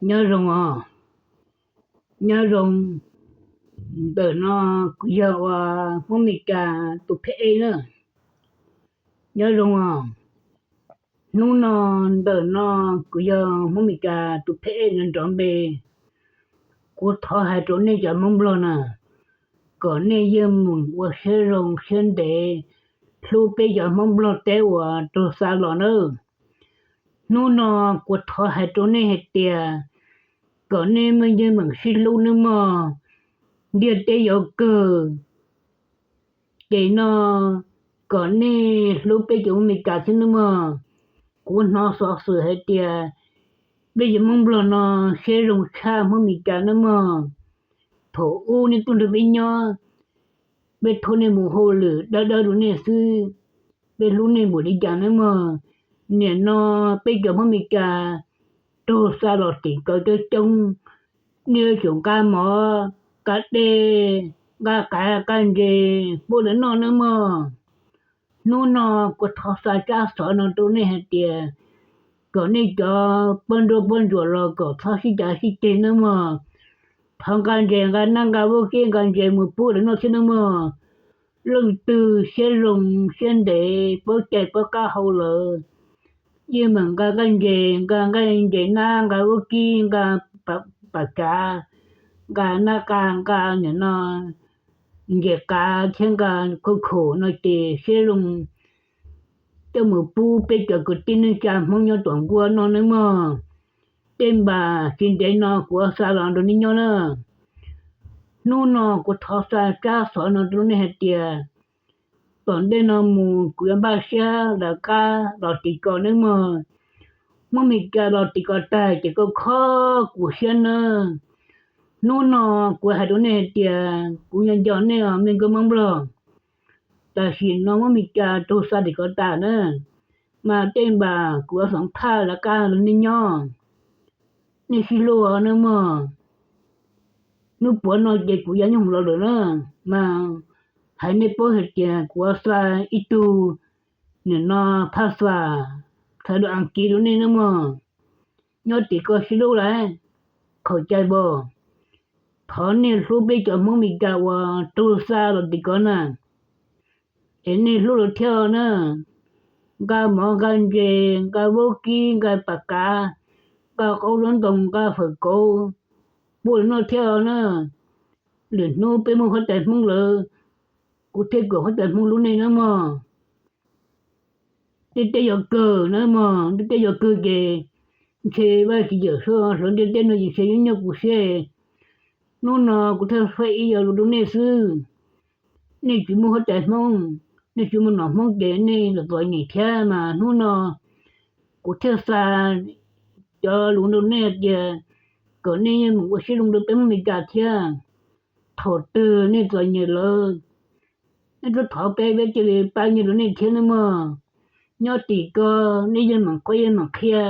Nyob zoo os, nyob zoo. Ntawm no kuv yog uas Hmoob Mes Kas tus pheb ej na. Nyob zoo os. Hnub no, ntawm no kuv yog Hmoob Mes Kas tus pheb ej nrov npe. Kuv thov hais rau nej cov Hmoob Nplog na, kom nej yeej meem ua siab zoo siab ntev hlub peb cov Hmoob Nplog teb uas raug xa los nawb. Hnub no kuv thov hais rau nej hais tias kom nej yeej meem sib hlub nawb mog. Ntiaj teb yuav kawg, ces no kom nej hlub peb cov Hmoob Mes Kas thiab nawb mog. Kuv hnov xov xwm hais tias peb cov Hmoob Nplog no siab zoo tshaj Hmoob Mes Kas nawb mog. Thaum ub nej tuaj nrog peb nyob, peb thauj nej mus hauj lwm dawb dawb rau nej xwb, peb hlub nej npaum li cas nawb mog. Nim no peb cov Hmoob Mes Kas raug xa los tim ko coob coob, nej yuav tsum nqa mov, nqa dej, nqa qav nqa ntses pub lawv noj nawb mog. Hnub no kuv thov xa tsab xov no rau nej hais tias kom nej cov poj nrauj poj ntsuam los kom txhob sib cav sib ceg nawb mog. Thov nqa ntses nqa nab nqa vaub kib nqa ntses mus pub lawv noj thiab nawb mog. Leej twg siab zoo siab ntev paub cai paub qab hau lawm, yeej meem nqa nqaij ntses, nqa nqaij ntses nab, nqa vaub kib, nqa pam kav, nqa nab qa, nqa nim no ntses qav thiab nqa khau khum no ces siab zoo coj mus pub peb cov kwv tij neej tsa Hmoob nyob tom nkuaj noj nawb mog. Tej npam tsis ntev no kuv xa los nrog nej nyob na. Hnub no kuv thov xa tsab xov no rau nej hais tias tom ntej no mus kuv yuav npaj siab lawv qab los tim ko nawb mog. Hmoob Mes Kas los tim ko tag ces koj khob kuv siab nawb. Hnub no kuv hais rau nej hais tias kuv nco nco nej os me nkauj Hmoob Nplog. Tam sim no Hmoob Mes Kas raug xa tim ko tas na, mas tej npam kuv yuav xoom thaj lawv qab los nej nyob, nej sib hlub nawb mog. Hnub puav no ces kuv yuav nyob hoom los lawm na, mas hais nej paub hais tias kuv xa ib tug nim no phaj xas thawv lus Askiv rau nej nawb mog. Nyob tim ko sib hlub lawm, khaum cai npaum. Thov nej hlub peb cov Hmoob Mes Kas uas raug xa los tim ko na, es nej hlub lawv thiab na. Nqa mov nqa ntses nqa vaub kib nqa pam kav, nqa qaub zaub ntoo nqa fawm kauv pub lawv noj thiab na. Lwm hnub peb muaj huab tais Hmoob lawm, kuv thiaj kom huab tais Hmoob hlub nej nawb mog. Ntiaj teb yuav kawg nawb mog, ntiaj teb yuav kawg ces ntshe Vaj Tswv Yawm Saub hlawv ntiaj teb no ces ntshe yuav nyob kuv siab. Hnub no kuv thiaj faib ib yam lus rau nej xwb. Nej tsis muaj huab tais Hmoob, nej tsis muaj nom Hmoob ces nej los txom nyem thiab, mas hnub no kuv thiaj xa cov lus rau nej tias kom nej yeej mus ua siab zoo rau peb Hmoob Mes Kas thiab. Thaum twg nej txom nyem lawm, nej twb thov peb, peb cia li pab nyiaj rau nej thiab nawb mog. Nyob tim ko nej yeej meem qhuab yeej meem qhia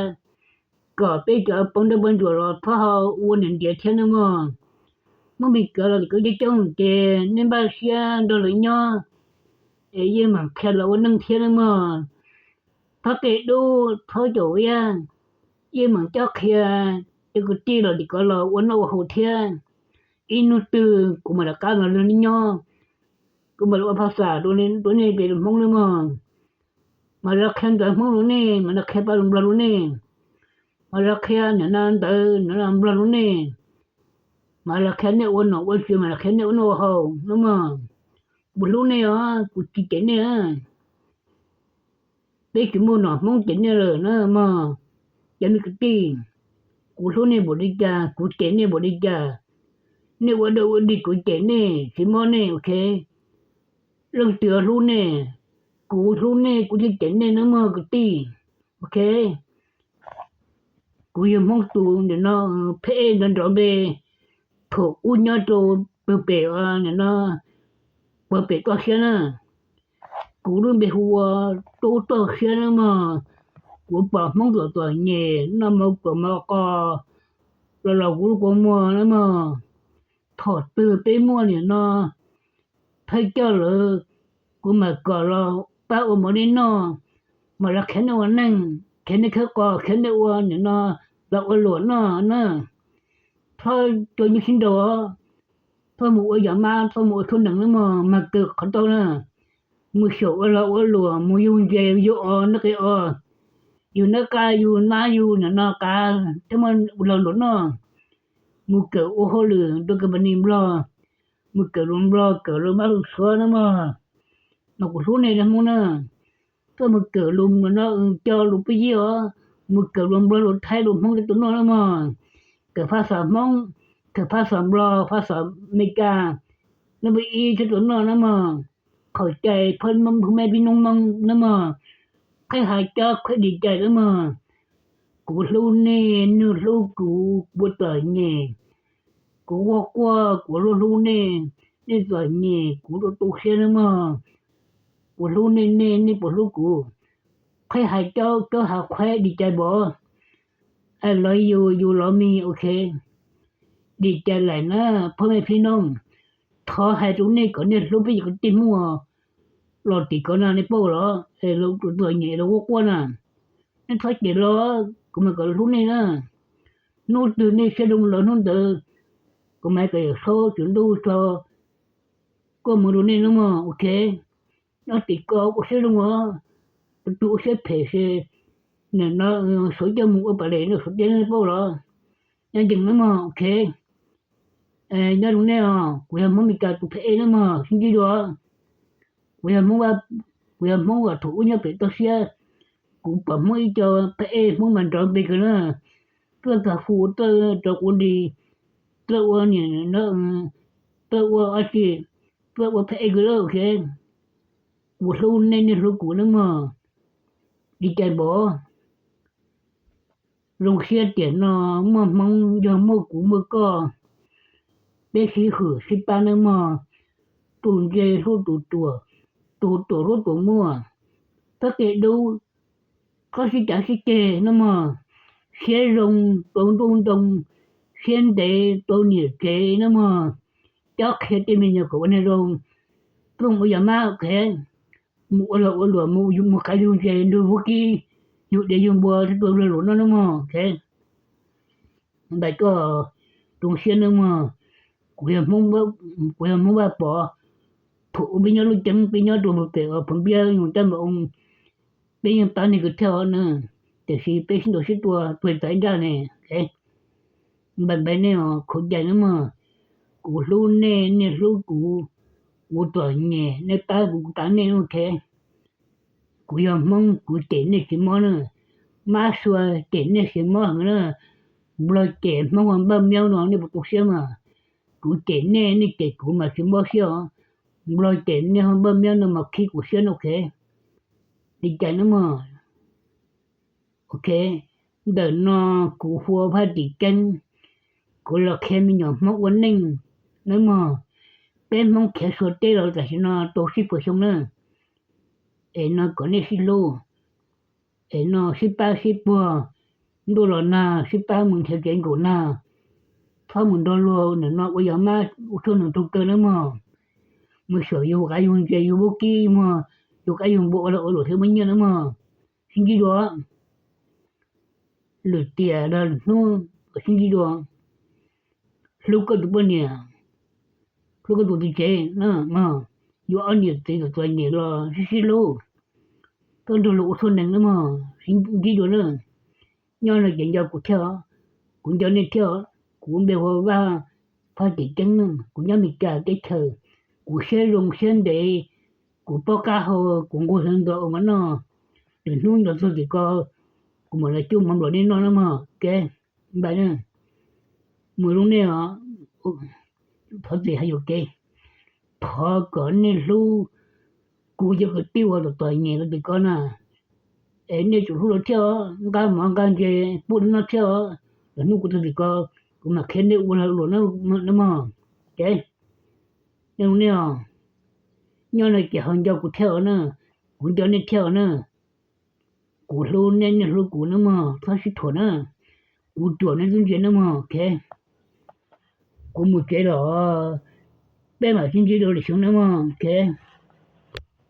kom peb cov poj nrauj poj ntsuam los txhob ho ua niam ntiav thiab nawb mog. Hmoob Mes Kas los tim ko coob coob ces nej npaj siab nrog lawv nyob es yeej meem qhia lawv ua neej thiab nawb mog. Txhob qe dub txhob caum viab, yeej meem coj qhia cov kwv tij los tim ko los ua noj ua haus thiab. Ib hnub twg kuv mam rov qab los nrog nej nyob, kuv mam li ua phaj xas rau nej peb lus Hmoob nawb mog. Mam li qhia ntawv Hmoob rau nej, mam li qhia paj lus Nplog rau nej, mam li qhia nim no ntawv nim no Nplog rau nej, mam li qhia nej ua nom ua tswv, mam li qhia nej ua noj ua haus nawb mog. Kuv hlub nej os, kuv tsis cem nej. Peb tsis muaj nom Hmoob cem nej lawm na mog. Cov me kwv tij, kuv hlub nej npaum li cas kuv cem nej npaum li cas. Nej ua dog ua dig kuv cem nej tsis mob nej, ok. Leej twg hlub nej, kuv hlub nej kuv thiaj cem nej nawb mog kwv tij, ok. Kuv yog Hmoob tus nim no pheb ej nrov nrov npe, thaum ub nyob rau pawg pem, nim no pawg pem toj siab na. Kuv lub npe hu ua Tub Toj Siab nawb mog. Kuv pom Hmoob txom txom nyem noj mov kuam mov qos los los kuv lub kua muag nawb mog. Thaum twg peb muaj nim no thawj coj lawm, kuv mam kom los pab ua mov nej noj, mam los qhia nej ua neej, qhia nej khawb qos, qhia nej ua nim no los ua luam noj na, txhob cua nyuj sib nraus, txhob mus ua yam mab, txhob mus ua tshuaj nees na mog, mag kawm qhov tau na. Mus xyaum ua lag ua luam, mus yug ntses yug os, noj qe os, yug nab qab yug nab yug nam no qav thiab muaj lag luam noj. Mus kawm ua hauj lwm rau company Nplog, mus kawm lus Nplog, kawm lus mab lus xuav na mog. Mas kuv hlub nej cov Hmoob na, txhob mus kawm lus no co lus pub yib os, mus kawm lus Nplog lus Thaib lus Hmoob thiab tus noj na mog. Kawm phaj xaj Hmoob, kawm phaj xaj Nplog, phaj xaj Amelikas, nab pub ib thiab tus noj na mog. Qhov cai phab mab phu meb pib noob Hmoob na mog. Qheb hais cov qheb dim cai na mog. Kuv hlub nej, nej hlub kuv, kuv txom nyem, kuv quaj quaj, kuv hlub hlub nej, nej txom nyem, kuv tu tu siab na mog. Kuv hlub nej, nej, nej puas hlub kuv? Qheb hais cov, cov hav qhuav dim cai npaum. I love you, you love me, ok. Dim cai lawm na, phab mab phi noob. Thov hais rau nej kom nej hlub peb cov kwv tij Hmoob los tim ko no nej paub los, es lawv txom nyem los quaj quaj na. Nej txhob cem los, kuv mam kom hlub nej na. Hnub twg nej siab zoo los hnub ntawd kuv mam kom Yawm Saub Tswv Ntuj tso koob hmoov rau nej na mog, ok. Nyob tim ko ua siab zoo os, tus ua siab phem ces nim no suav coj mus ua pam les no suav tias nej paub los. Nyob ncees na mog, ok. Nyob zoo nej os, kuv yog Hmoob Meskas tus phab ej na mog, sib ntsib dua. Kuv yog Hmoob, kuv yog Hmoob uas thaum ub nyob pem toj siab, kuv pom Hmoob ib co phab ej Hmoob mas nrov npe kawg na. Tuaj kag hu, tuaj rau quv nti, tuaj ua niam no, tuaj ua dab tsi, tuaj ua phab ej kawg, ok. Kuv hlub nej, nej hlub kuv na mog. Dim cai npaum. Zoo siab tiam no muaj Hmoob yog muaj kuv muaj koj, peb sib hwm sib pab nawb mog. Tus ntse hlub tus ruam, tus ruam hlub tus muaj, txhob qia dub, txhob sib cav sib ceg nawb mog. Siab zoo tau ntuj ntoo, siab ntev tau niam tsev nawb mog. Cob qhia tej me nyuam kom ua neeg zoo, plooj ua yam mab, ok. Mus ua lag ua luam, mus qav yug ntses, nrug vaub kib, yug diav yug npua thiab tua lag luam noj nawb mog, ok. Npais koj zoo siab nawb mog. Kuv yog Hmoob Vaj Pov, thaum ub peb nyob lub ceeb peb nyob rau pem uas Phoov Npiab yug caj npam oo, peb yeej pab nej kawg thiab os na, tiam sis peb sib ntaus sib tua tuag txav ib nraj ne. Npais npais nej os, khuv cai nawb mog. Kuv hlub nej, nej hlub kuv, kuv txom nyem nej pab kuv, kuv pab nej, ok. Kuv yog Hmoob, kuv cem nej tsis mob na. Mab sua cem nej tsis mob heev na. Nplog cem Hmoob ho npaj miab no nej puas tu siab mas? Kuv cem nej, nej cem kuv mas tsis mob siab os. Nplog cem nej ho npaj miab no mas khib kuv siab no, ok. Li cas nawb mog? Ok, ntawm no kuv hu ua Phaj Tim Keeb, kuv los qhia me nyuam Hmoob ua neej nawb mog. Peb Hmoob khiav suav teb los tam sim no tau tsib puas xyoo na. Es no kom nej sib hlub, es no sib pab sib puag, ntuj los nag sib pab mus nrhiav kev nkaum nag. Txhob mus nrog luag nim no ua yam mab ua tshuaj nees raug kaw nawb mog. Mus xyaum yug qav yug ntses, yug vaub kib muag, yug qav yug npua ua lag ua luam thiaj muaj nyiaj nawb mog. Sib ntsib dua. Lwm tiam los lwm hnub sib ntsib dua. Hlub koj tus poj niam, hlub koj tus txiv tsev na mog. Yuav ob niam txiv txom txom nyem los sib sib hlub, koj nrog luag ua tshuaj nees nawb mog, sib ntsib dua na. Nyob no ces nco kuv thiab os, kuv nco nej thiab os. Kuv npe hu ua Vaj Phaj Tim Keeb na, kuv nyob Meskas teb chaws. Kuv siab zoo siab ntev, kuv paub qab hau, kuv nquag hlo nto ua mov noj. Lwm hnub nto txog tim ko, kuv mam los cuab mov nplom nej noj nawb mog, ok. Npais na, mus zoo nej os. Thov txim hais yuam kev, thov kom nej hlub kuv cov kwv tij uas txom txom nyem los tim ko na. Es nej tsum hlub lawv thiab os, nqa mov nqa ntses pub lawv noj thiab os. Lwm hnub kuv txog tim ko, kuv mam qhia nej ua lag luam nawb mog, ok. Nej os, nyob no ces ho nco kuv thiab os na, kuv nco nej thiab os na. Kuv hlub nej, nej hlub kuv nawb mog, txhob sib thuam na. Kuv ruam nej tub ntsia nawb mog, ok. Kuv mus tsev los, peb mam sib ntsib dua lwm xyoo nawb mog, ok.